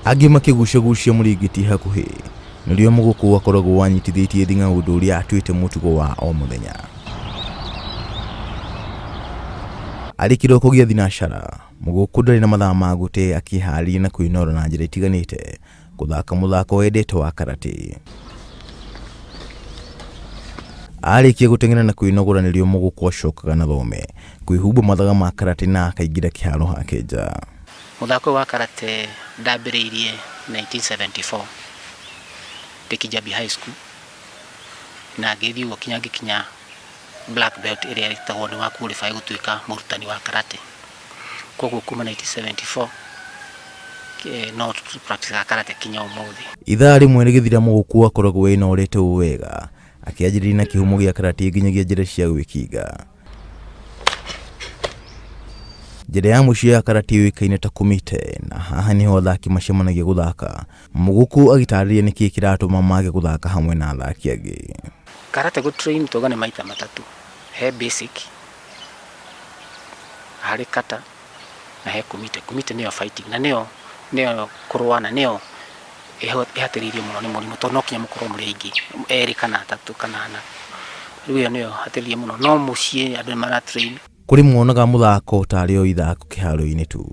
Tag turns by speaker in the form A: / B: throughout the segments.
A: Angĩ makĩgucagucia mũrĩngĩti hakuhĩ, nĩrĩo Mũgũkũ akoragwo anyitithĩtie thing'a ũndũ ũrĩa atuĩte mũtugo wa o mũthenya. Arĩ kĩroko gĩa thinacara, Mũgũkũ ndarĩ na mathaa ma gũte akĩharĩria na kwĩnora na njĩra itiganĩte gũthaka mũthako wendete wa karate. Arĩkia gũteng'era na kwĩnogora nĩrĩo Mũgũkũ acokaga na thome kwĩhumba mathaga ma karate na akaingĩra kĩharo hake nja.
B: Mũthako ũyũ wa karate ndambĩrĩirie 1974 ndĩ Kijabi High School na ngĩthiĩ ũguo kinya ngĩkinya black belt ĩrĩa ĩtagwo nĩ wa qualify gũtuĩka mũrutani wa karate. Koguo kuma 1974 no practice karate kinya ũmũthĩ.
A: Ithaa rĩmwe rĩgĩthira Mũgũkũ akoragwo enorete ũũ wega, akĩanjĩrĩria na kĩhumo gĩa karate nginyagia njĩra cia gwĩkinga. Njĩra ya mũico ya karate yũĩkaine ta kumite na haha nĩho athaki macemanagia gũthaka. Mũgũkũ agĩtarĩria nĩkĩĩ kĩratũma mage gũthaka hamwe na athaki angĩ.
B: Karate gũ train tuga nĩ maita matatũ, he basic, harĩ kata na he kumite. Kumite nĩyo fighting na nĩyo nĩyo kũrũa na nĩyo ĩhatĩrĩirio mũno nĩ mũrimũ tondũ no nginya mũkorwo mũrĩ aingĩ, erĩ kana atatũ kana ana. Rĩu ĩyo nĩyo ĩhatĩrĩirie mũno, no mũciĩ andũ nĩ mara train.
A: Kũrĩ monaga mũthako tarĩ o ithako kĩharo-inĩ tu,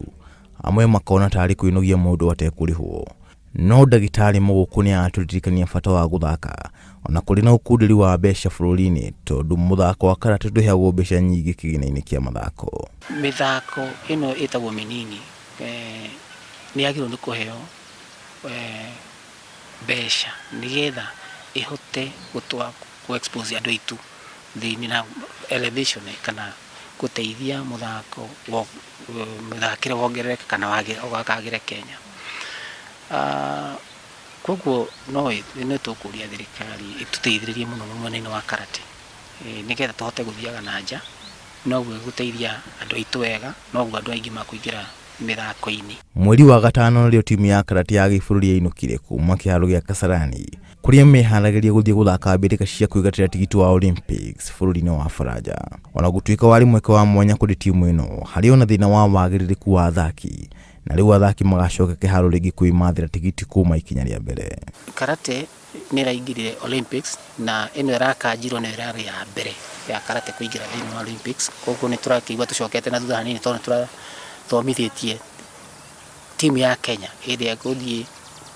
A: amwe makona tarĩ kwĩnogia mũndũ atekũrĩhwo. No ndagĩtarĩ Mũgũkũ nĩ aratũririkania bata wa gũthaka ona kũrĩ na ũkunderi wa mbeca bũrũri-inĩ tondũ mũthako wa karate ndũheagwo mbeca nyingĩ kĩgĩna-inĩ kĩa mathako.
B: Mĩthako ĩno ĩtagwo mĩnini nĩ yagĩrĩirwo nĩ kũheo mbeca nĩgetha ĩhote kũ expose andũ aitũ thĩinĩ na elevation kana gũteithia mũthako mũthakĩre wongerereke kana wagĩre Kenya. Koguo no tũkũria thirikari ĩtũteithĩrĩrie mũno mwena-inĩ wa karate nĩgetha tũhote gũthiaga na nja, noguo ĩgũteithia andũ aitũ wega, noguo andũ aingĩ makũingĩra mĩthako-inĩ.
A: Mweri wa gatano nĩrĩo timu ya karate ya gĩbũrũri yainũkire kuma kĩharo gĩa Kasarani kũrĩa meharagĩria gũthiĩ gũthaka mbĩtĩka cia kwĩgatĩra tigiti wa Olympics bũrũri-inĩ wa Faranja. Ona gũtuĩka warĩ mweke wa mwanya kũrĩ timu ĩno, harĩ ona thĩna wa wagĩrĩrĩku wa athaki na rĩu athaki magacoka kĩharo rĩngĩ kwĩmathĩra tigiti kuma ikinya rĩa mbere.
B: Karate nĩ ĩraingĩrire Olympics na ĩno ĩrakanjirwo nĩyo ĩrarĩ ya mbere ya karate kũingĩra thĩinĩ wa Olympics. Koguo nĩ tũrakĩigua tũcokete na thutha hanini tondũ nĩ tũrathomithĩtie timu ya Kenya ĩrĩa ĩgũthiĩ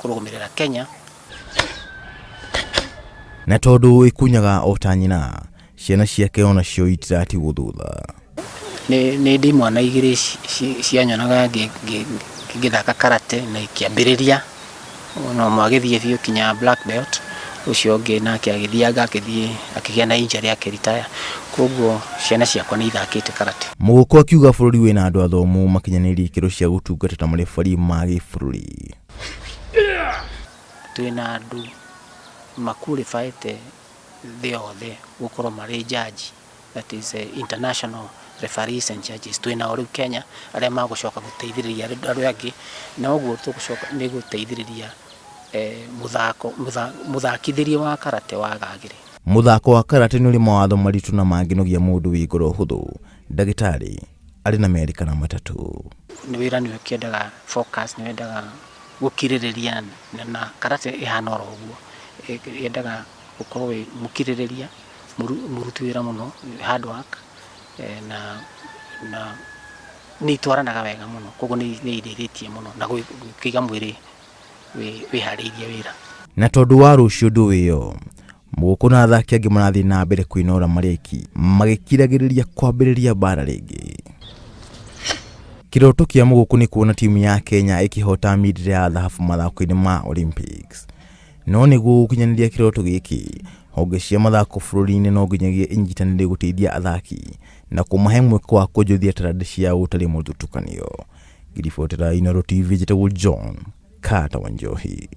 B: kũrũgamĩrĩra Kenya.
A: Na tondũ ĩkunyaga o ta nyina, ciana ciake onacio itiratigwo thutha.
B: Nĩ ndĩ imwana igĩrĩ cianyonaga ngĩthaka karate na ikĩambĩrĩria, na ũmwe agĩthiĩ biũ kinya black belt, ũcio ũngĩ nake agĩthianga agĩthiĩ akĩgĩa na injury akĩ retire, koguo ciana ciakwa nĩ ithakĩte karate.
A: Mũgũkũ akiuga bũrũri wĩna andũ athomu makinyanĩirie ikĩro cia gũtungata ta marebarii ma gĩbũrũri.
B: Twĩna andũ ma qualify ĩte thĩ yothe gũkorwo marĩ judge, that is international referees and judges. Twĩ nao rĩu Kenya arĩa magũcoka gũteithĩrĩria arĩa angĩ, na ũguo tũgũcoka nĩ gũteithĩrĩria mũthako mũthakithĩrie wa karate wagagĩre.
A: Mũthako wa karate nĩ ũrĩ mawatho maritũ na mangĩnogia mũndũ wĩ ngoro hũthũ. Ndagĩtarĩ arĩ na merĩ kana matatũ.
B: Nĩ wĩra nĩ ũkĩendaga focus, nĩ wendaga gũkirĩrĩria na karate ĩhana oro ũguo, yendaga gũkorwo wĩ mũkirĩrĩria, mũruti wĩra mũno, hard work, na nĩ itwaranaga wega mũno, koguo nĩ indeithĩtie mũno na kũiga mwĩrĩ wĩharĩirie wĩra.
A: Na tondũ wa rũciũ ndũĩyo, Mũgũkũ na athaki angĩ marathiĩ na mbere kwĩnora marĩ aiki magĩkiragĩrĩria kwambĩrĩria mbara rĩngĩ. Kĩroto kĩa Mũgũkũ nĩ kuona timu ya Kenya ĩkĩhota mindira ya thahabu mathako-inĩ ma Olympics. No nĩguo gũkinyanĩria kĩroto gĩkĩ, honge cia mathako bũrũri-inĩ no nginyagia inyitanĩre gũteithia athaki na kũmahe mweke wa kuonjorithia taranda ciao gũtarĩ mũthutũkanio. Ngĩribotera Inooro TV njĩtagwo John Carter Wanjohi.